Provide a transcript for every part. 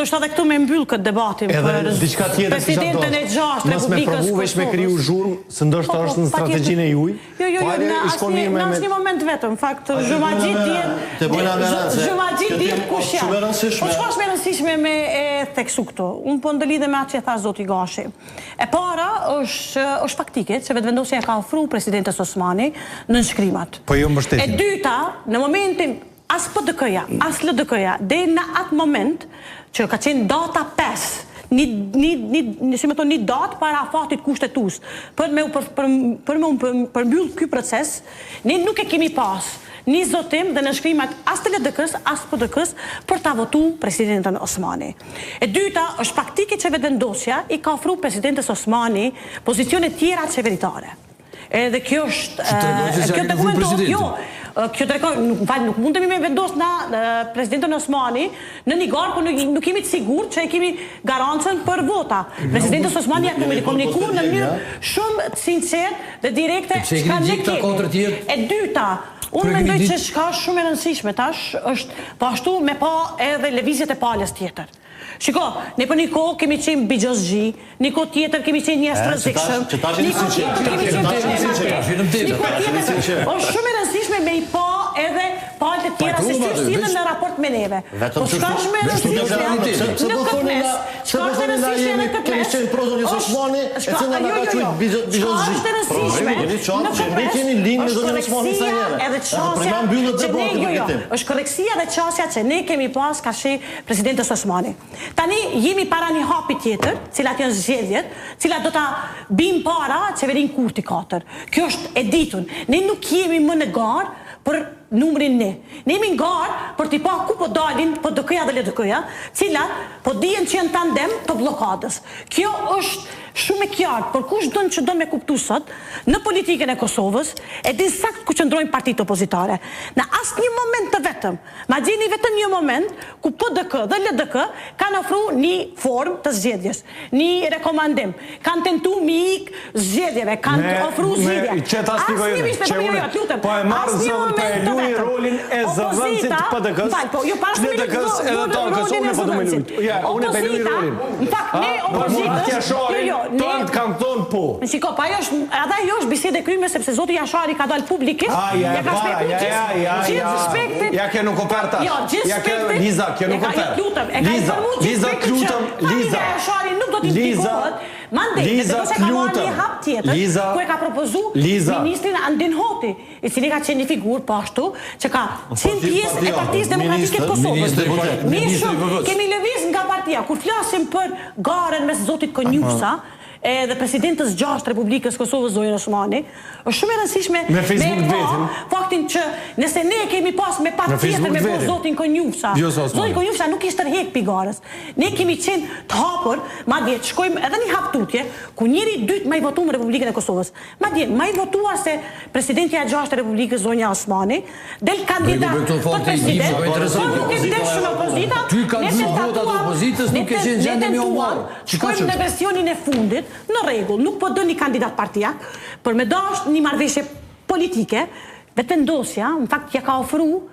Ndoshta edhe këtu me mbyll këtë debatin Edhe për diçka tjetër kisha presidenten e dashtë. gjashtë Mos me Republikës provu veç me kriju Kosovës. zhurmë, se ndoshta Po, po, është në patjetër. strategjinë e juj. Jo, jo, Po jo, hajde në i shkon asnjë mirë me në me asnjë moment vetëm. Në fakt, zhurma gjithë dihet, Te bojna me rëndë, se zhurma gjithë kjo dihet temë kush është shumë e janë. Po rëndësishme. çka është më e rëndësishme me e theksu këtu? Unë po ndërlidhem me atë që tha zoti Gashi. E para është është faktike që Vetëvendosja ka ofruar presidentes Osmani nënshkrimat. Po jo mbështetjen. E dyta, në momentin as PDK-ja, as LDK-ja, deri në atë moment që ka qenë data 5, një, një, një, një, si me thonë, një datë para afatit kushtetues, për me u për, për, për me u për, përmbyll ky proces, ne nuk e kemi pas një zotim dhe nënshkrimat as të LDK-s, as PDK-s për ta votu presidentën Osmani. E dyta, është faktike që Vetëvendosja i ka ofruar presidentes Osmani pozicione tjera qeveritare. Edhe kjo është Që tregoi se e, s'ja kjo keni ofruar dokumentohet, presidentin. jo, kjo tregon, nuk, fal, nuk mundemi me vendos na e, presidentën Osmani në një garë ku nuk, nuk jemi të sigurt që e kemi garancën për vota. Presidentës Osmani ja kemi komunikuar në mënyrë shumë të sinqertë dhe direkte E pse e çka keni ne ditë këta kemi. katër tjerë? E dyta, unë Kur e keni mendoj ditë? që çka është shumë e rëndësishme tash është po ashtu me pa edhe lëvizjet e palës tjetër. Shiko, ne për një kohë kemi qenë bixhozxhi, një kohë tjetër kemi qenë njerëz të E, që tash- rrezikshëm, që tash jeni një kohë sinqertë, tjetër kemi që qenë tash jeni problematik, sinqertë, jeni një sinqertë. kohë Jeni tjetër sinqertë. është shumë e rëndësishme me i pa edhe palët e tjera se Pajtuam si aty, sillen veç- në raport me neve. Vetëm Po që çka është më e kështu rëndësishme deklariteti. në Pse po këtë thoni mes? na- pse Çka po është e thoni na rëndësishme jemi në këtë kemi mes? qenë pro zonjës Është- Osmani, e çka- cila na jo, ka jo, quajt jo. bizo- Çka bizozxhi. është e rëndësishme Pra, jeni qartë në që këtë ne mes keni linjë me është zonjën Osmani sa korrektësia herë. Edhe Edhe qasja për na mbyllet që ne debati jo për jo, këtë temë. është korrektësia dhe qasja që ne kemi pas ka shi presidentës Osmani. Tani jemi para një hapi tjetër, cilat janë zgjedhjet, cilat do ta bim para qeverin Kurti 4. Kjo është e ditun. Ne nuk jemi më në garë për numrin ne. Ne jemi në garë për t'i pa ku po dalin PDK-ja dhe LDK-ja, cilat po dihen që janë tandem të bllokadës. Kjo është shumë e qartë, por kush don që do me kuptu sot, në politikën e Kosovës, e din sakt ku qëndrojnë partitë opozitare. Në asnjë moment të vetëm, ma gjeni vetëm një moment ku PDK dhe LDK kanë ofru një formë të zgjedhjes, një rekomandim, kanë tentu mi ik zgjedhjeve, kanë Me- ofru me- zgjidhje. që ta shpjegoj Asnjë unë, mishme, që po jo, unë- jo, të lutem. po e marr Asnjë zëvën, po e moment të luaj vetëm. rolin e zëvëndësit Opozita- të PDK-s, Më fal, po jo para se me LDK-s luaj edhe TAK-s, rolin e unë po du me zëvëndësit. lujt. Ja, unë e pe luaj Opozita, rolin. Në fakt, ne A, po opozitës, Murat Jasharin, jo, jo, ne tënd kanë thonë po. Shiko, pa ajo është, edhe ajo është bisedë e kryme sepse zoti Jashari ka dalë publikisht, A, ja, ja ka para, shpjeguar ja, ja, ja, gjithë ja. spektit. Ja, kjo nuk u per tash. Jo, gjithë Ja, kjo- spektit. Liza, kjo nuk e u ka- per. jo, Lutem, e ka Liza, informuar gjithë Liza, spektit që lutem, familja Liza. Jashari nuk do t'i Liza, implikohet. Mandej, Liza, Vetëvendosja ka marrë lutem. një hap tjetër, Liza, ku e ka propozu Liza. ministrin Andin Hoti, i cili ka qenë një figurë po ashtu, që ka qenë pjesë e Partisë Demokratike të Kosovës. Ministër, Mirë ministri shumë, VV-s. kemi lëviz nga partia. Kur flasim për garën mes zotit Konjufca, edhe presidentës 6 Republikës Kosovës Zonjën Osmani, është shumë e rëndësishme Me Facebook pa vetin. faktin që nëse ne kemi pas me pa Me tjetër Facebook me bo vetin. zotin Konjufca, Jo, se Osmani. zotin Konjufca nuk ishte tërhek pi garës. Ne kemi qenë të hapur, madje të shkojmë edhe një hap tutje, ku njëri i dytë më i votuar në Republikën e Kosovës. Madje më i votuar se presidentja e 6 e Republikës Zonja Osmani, del kandidat Për këto për fakte i di, president, po interesant. por nuk e deshën opozita. Ty kanë ne dy votat e tentatuam- opozitës, ne nuk ke te- qenë ne gjendje me u tentuam, marrë. Çka Shkojmë që në është? versionin e fundit, në rregull, nuk po do një kandidat partijak, për me dash një marrëveshje politike, Vetëvendosja, në fakt ja ka ofru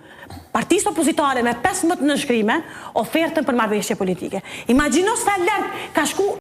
partisë opozitare me 15 nënshkrime ofertën për marrëveshje politike. Imagjino sa larg ka shku.